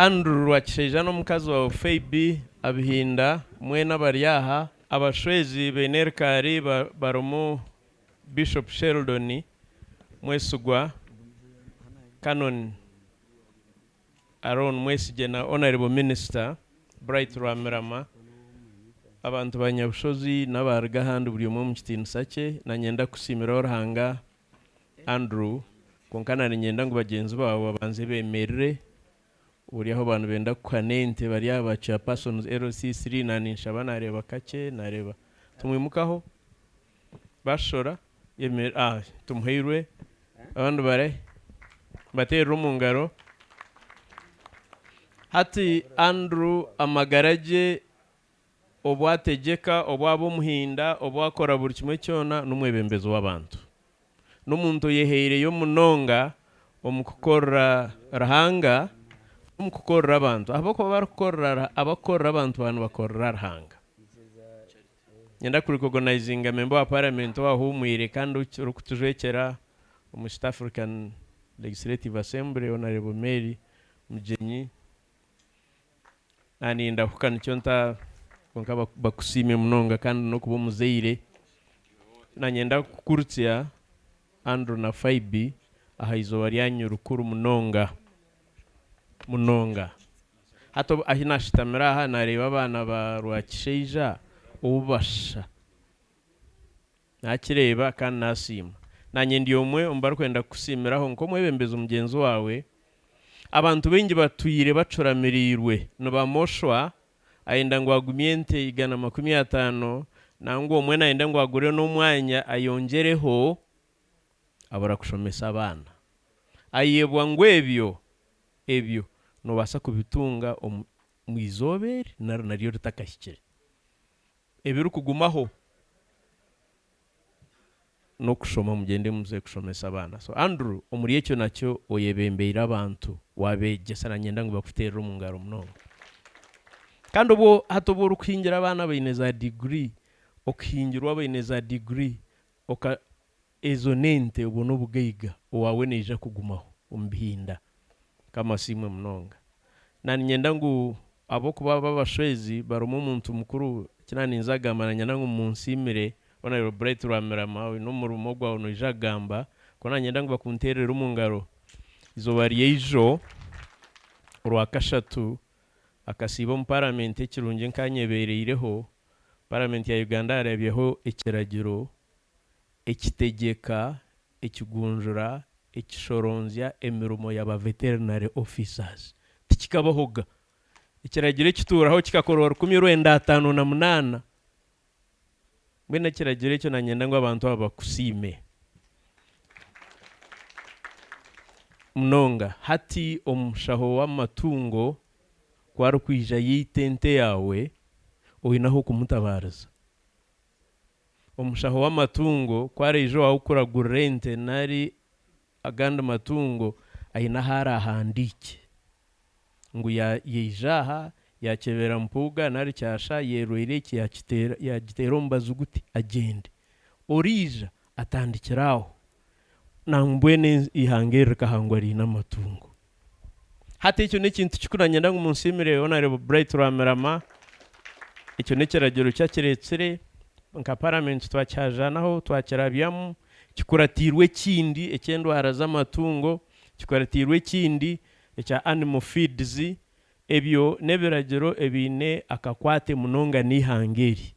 Andrew Rwakishaija n'omukazi waawe Phoebe Abihinda mwena abari aha. Abashwezi baine erikaari barimu Bishop Sheldon Mwesigwa, Canon Aaron Mwesigye na Honourable Minister Bright Rwamirama. Abantu ba Nyabushozi n'abaruga ahandi buri omwe omu kitiinisa kye. Nanyenda kusiimiraho Ruhanga Andrew, Kwonka na niinyenda ngu bagyenzi baawe babanze beemerere. Ori aho baaba nibenda kukuha n'ente bari aha ba chairpersons LC3 na ninshaba naareeba kakye naareeba. Tumwimukaho? Bashora? Yemerera. Ah, tumuhairwe. Abandi barahi? Bateerere omu ngaro. Hati Andrew amagara gye Obu ategyeka, obu aba omuhinda, obu akora buri kimwe kyona, n'omwebembezi w'abantu. N'omuntu oyehaireyo munonga omu kukorera Ruhanga n'omu kukorera abantu. Ahabw'okuba abarikukorera abakukorera abantu baba nibakorera Ruhanga. Niinyenda kurikogonayizinga memba wa paramenti owahuumwire kandi orikutujwekyera omu East African Legislative Assembly, Honarebo Mary Mugyenyi. Nanindahuka nikyo nta kwonka bakusiime munonga kandi nokuba omuzaire. Nanyenda kukurutsya Andrew na Phoebe aha izooba ryanyu rikuru munonga munonga. Hati ahi nashutamire aha nareeba abaana ba Rwakishaija obu bashusha. Nakireeba kandi nasiima. Nanye ndi omwe omu barikwenda kukusiimiraho nk'omwebembezi mugyenzi waawe. Abantu baingi batwire bacuramiriirwe nibamoshwa, ayenda ngu agumye ente 150, nangwa omwe nayenda ngu agure n'omwanya ayongyereho, abura kushomesa abaana. Ayebwa ngu ebyo ebyo nobaasa kubitunga omu izooba eri nari naryo ritakahikire. Ebirikugumaho n'okushoma mugyende muze kushomesa abaana. So Andrew omuri ekyo nakyo oyebembeire abantu wabeegyesa nanyenda ngu bakuteerere omu ngaro munonga. Kandi obwo hati obu orikuhingira abaana abaine za degree, okuhingirwa abaine za degree oka ezo n'ente obwo n'obugaiga owaawe neija kugumaho omu bihinda. Mukama asiimwe munonga. Naninyenda ngu Ahabw'okuba aba abashwezi barimu omuntu mukuru, eki naaninza kugamba nanyenda ngu munsiimire, Honourable Bright Rwamirama oine omurimo gwawe noija kugamba, kwonka nanyenda ngu bakunteerere omu ngaro. Eizooba ry'eijo, Orwakashatu, akasiiba omu Paramenti ekirungi nkanyebeereireho, Paramenti ya Uganda yareebyeho ekiragiro ekitegyeka, ekigunjura, ekishoronzya emirimo ya ba veterinary officers. Tikikabahoga. Ekiragiro ekituuraho kikakorwa 1958. Mbwenu ekiragiro ekyo nanyenda ngu abantu aba bakusiime munonga. Hati omushaho w'amatungo ku arikwija yaita ente yaawe, oine ah'okumutabaariza. Omushaho w'amatungo ku araije owaawe kukuragurira ente nari agandi matungo, aine ahu araahandiikye ngu yaija aha, yaakyebera mpuuga nari kyasha, yeerwaire eki, yaagiteera omubazi guti, agyende. Oriija atandikire aho. Nambwenu eihanga eri rikahangwa riine amatungo. Hati ekyo n'ekintu kikuru nanyenda ngu munsiimire Honourable Bright Rwamirama, ekyo n'ekiragiro ki akireetsire nka paramenti twakihajaanaho twakirabyamu, kikuratiirwe ekindi eky'endwara z'amatungo, kikuratiirwe ekindi ekya animal feeds, ebyo n'ebiragiro ebiine akakwate munonga n'eihanga eri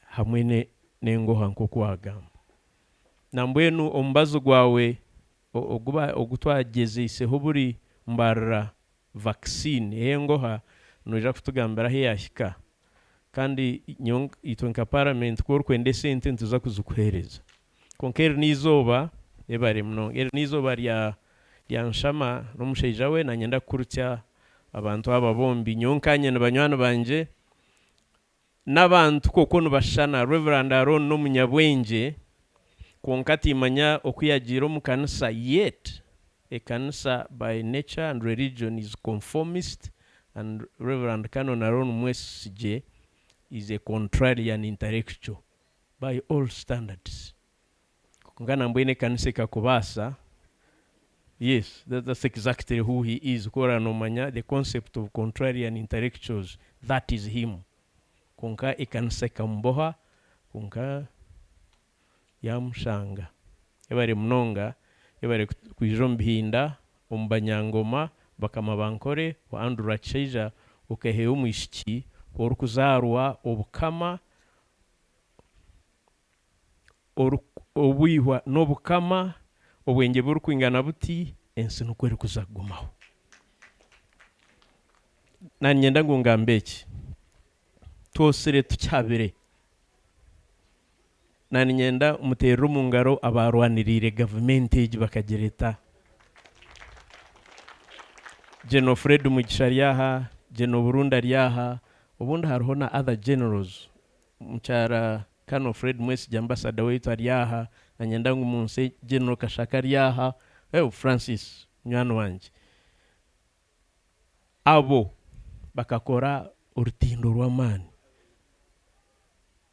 hamwe n'engoha nk'oku waagamba. Nambwenu omubazi gwawe Ogu twagyezeiseho buri mbarira vaccine ey'engoha noija kutugambira ahu yahika kandi nyowe itwe nka paramenti ku orikwenda esente nituza kuzikuhereza. Kwonka eri n'eizooba yebare munonga eri n'eizooba rya rya Nshama n'omushaija we nanyenda kukurutsya abantu aba bombi nyowe nkanye ni banywani bangye N'abantu kwokwo nibashushana. Rev. Aaron n'omunyabwengye kwonka timanya oku yagiire omu kanisa yet ekanisa by nature and religion is conformist and Rev. Canon Aaron Mwesigye is a contrarian intellectual by all standards. Kwonka nambwenu ekanisa ekakubaasa. Yes, that's exactly who he is ku oraba nomanya the concept of contrarian intellectuals, that is him. Kwonka ekanisa ekamuboha kwonka yaamushanga. Yebare munonga, yebare kwija omu bihinda, omu banyangoma, bakama ba Nkore, wa Andrew Rwakishaija, okeeheyo omwishiki orikuzaarwa Obukama, obwihwa n'Obukama, obwengye burikwingana buti, ensi nikwo erikuza kugumaho. Naanye niinyenda ngu ngambe eki, twosire tukihabire. Naaniinyenda muteerere omu ngaro abaarwaniriire gavumenti egi bakagireeta. General Fred Mugisha ari aha, General Burundi ari aha, obundi hariho na other generals. Mukyara Colonel Fred Mwesigye ambassador waitu ari aha, nanyenda ngu munse General Kashaka ari aha, oh Francis munywani wangye. Abo bakakora orutindo rw'amaani.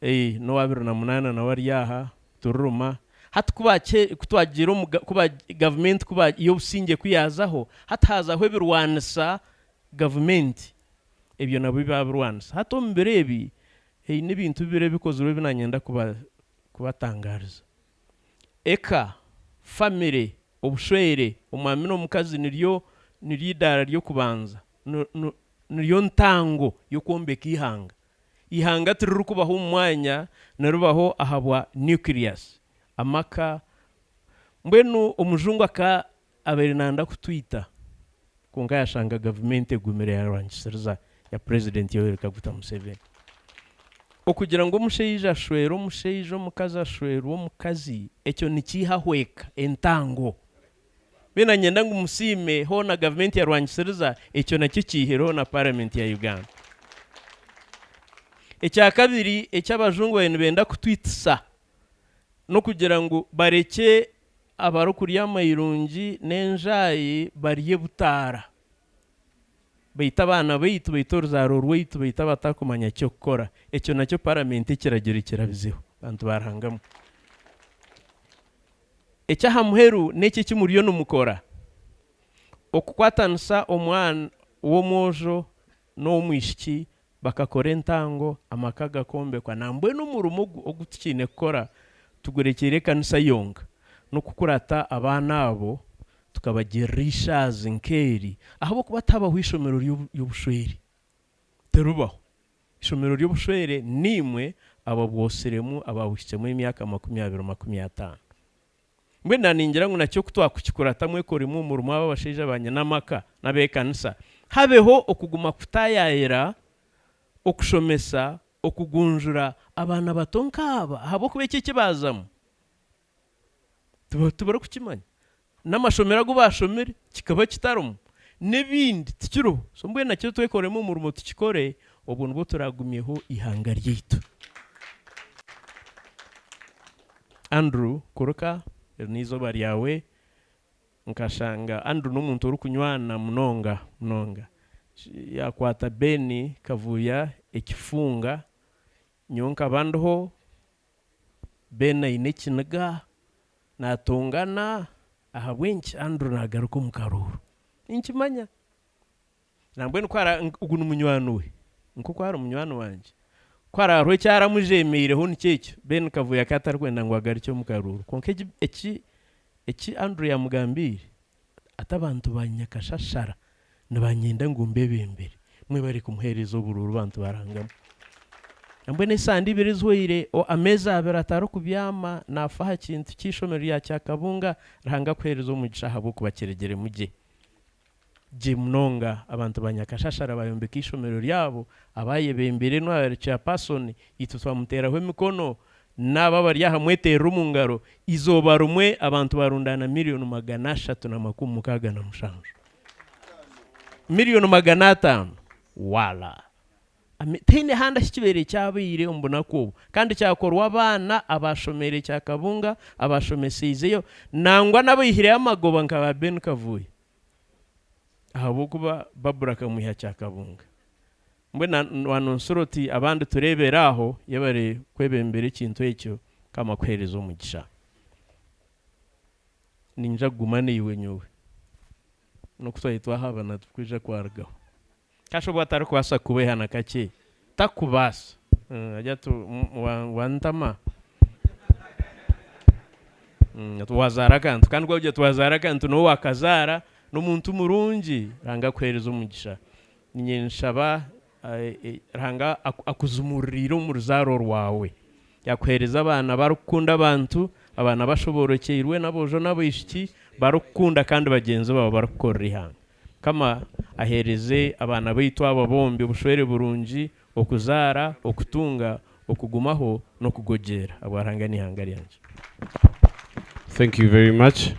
Eeh n'owa 2008 nawe ari aha, turiruma. Hati ku bakye ku twagiire omu ku ba gavumenti ku ba y'obusingye ku yaazaho, hati haazaho ebirwanisa gavumenti, ebyo nabyo baabirwanisa. Hati omu biro ebi, haine ebintu bibiri ebikozirwe ebi naanyenda kuba kubatangaariza. Eka, famire, obushwere, omwami n'omukazi niryo niryo idaara ry'okubanza, niryo ntango y'okwombeka eihanga. Eihanga tiririkubaho omu mwanya, niribaho ahabwa nucleus, amaka. Mbwenu omujungu aka abaire nayenda kutwita kwonka yashanga gavumenti egumire yarwangisiriza ya Purezidenti Yoweri Kaguta Museveni. Okugira ngu omushaija ashwere omushaija omukazi ashwerwe omukazi ekyo nikiihaho eka entango. Mbwenu niinyenda ngu musiime hoona gavumenti yarwangisiriza ekyo nakyo kiihireho na paramenti ya Uganda. Ekyakabiri eki abajungu baabaire nibenda kutwitisa n'okugira ngu barekye abarikurya amairungi n'enjaayi barye butaara. Baite abaana baitu, baite oruzaaro rwaitu, baite abatakumanya ky'okukora. Ekyo nakyo paramenti ekiragiro ekirabizeho. Bantu ba Ruhanga mwe. Eky'aha muheru n'eki eki muriyo nimukora, okukwatanisa omwana w'omwojo n'ow'omwishiki bakakora entango, amaka gakombekwa. Nambwenu omurimo ogu ogu tukiine kukora tugurekyeire ekanisa yonka, n'okukurata abaana abo tukabagirira eishaazi nk'eri ahabw'okuba tihabaho eishomero ry'obushwere. Tiribaho. Eishomero ry'obushwere niimwe ababwotsiremu ababuhikyemu emyaka 20 50. Mbwenu na ningira ngu nakyo ku twakukikuratamu ekoremu omurimo abo abashaija ba nyina amaka n'abekanisa habeho okuguma kutayaayira, okushomesa, okugunjura abaana bato nk'aba ahabw'okuba eki eki baazamu tibarikukimanya. N'amashomero agu baashomire kikaba kitarimu n'ebindi tikiriho. So mbwenu nakyo twekoremu omurimo tukikore obwo nibwo turaagumyeho eihanga ryaitu. Andrew Kuruka, eri n'eizooba ryawe. Nkashanga Andrew n'omuntu orikunywana munonga munonga. Yaakwata Ben Kavuya ekifunga, nyowe nkaba ndiho, Ben aine ekiniga, naatongana, ahabw'enki Andrew naagaruka omu karuuru? Ninkimanya. Nambwenu ku ara, ogu ni munywani we, nk'oku ari munywani wangye. Ku araaruho eki aramujeemeireho nikyo ekyo, Ben Kavuyo akaba atarikwenda ngu agarukye omu karuuru. Kwonka eki, eki, eki Andrew yaamugambiire, ati abantu ba Nyakashashara nibanyenda ngu mbebembere, mwebare kumuheereza oburuuru bantu ba Ruhanga mwe. Nambwenu esande ibiri ezihweire, ameezi abiri atarikubyama, naafa aha kintu ky'eishomero rya Kyakabunga, Ruhanga akuheereze omugisha ahabw'okuba kiregiremu gye. Gye munonga. Abantu ba Nyakashashara bayombeka eishomero ryabo, abayebembeire n'owabaire chairperson itwe twamuteraho emikono, n'abo abari aha mweterere omu ngaro, eizooba rimwe abantu barundaana million 367. Million 500 wala! Tihaine handi ahu kibaire kyabaire omu bunaku obu, kandi kyakorwa abaana abaashomeire Kyakabunga, abaashomeseizeyo, nangwa n'abaihireyo amagoba nka ba Ben Kavuyo, ahabw'okuba Barbara akamwiha Kyakabunga. Mbwenu waanonsura oti abandi tureebere aho, yebare kwebembera ekintu ekyo, Mukama akuheereze omugisha. Niinyija kuguma naiwe nyowe. N'oku twahika twahabana turikwija kwarugaho. Kasha obu atarikubaasa kukubeha na kakye. Takubaasa. Agira ati wantama. Wazaara akantu kandi ku orikugira oti wazaara akantu niwe wakazaara n'omuntu murungi Ruhanga akuheereze omugisha. Niinye nshaba Ruhanga akuzumurire omu ruzaaro rwawe. Yakuheereza abaana barikukunda abantu, abaana bashoboorokyeirwe n'aboojo n'abaishiki barikukunda kandi bagyenzi baabo barikukorera eihanga. Mukama aheereze abaana baitu aba bombi obushwere burungi, okuzaara, okutunga, okugumaho n'okugogyera. Ahabwa Ruhanga n'eihanga ryangye. Thank you very much.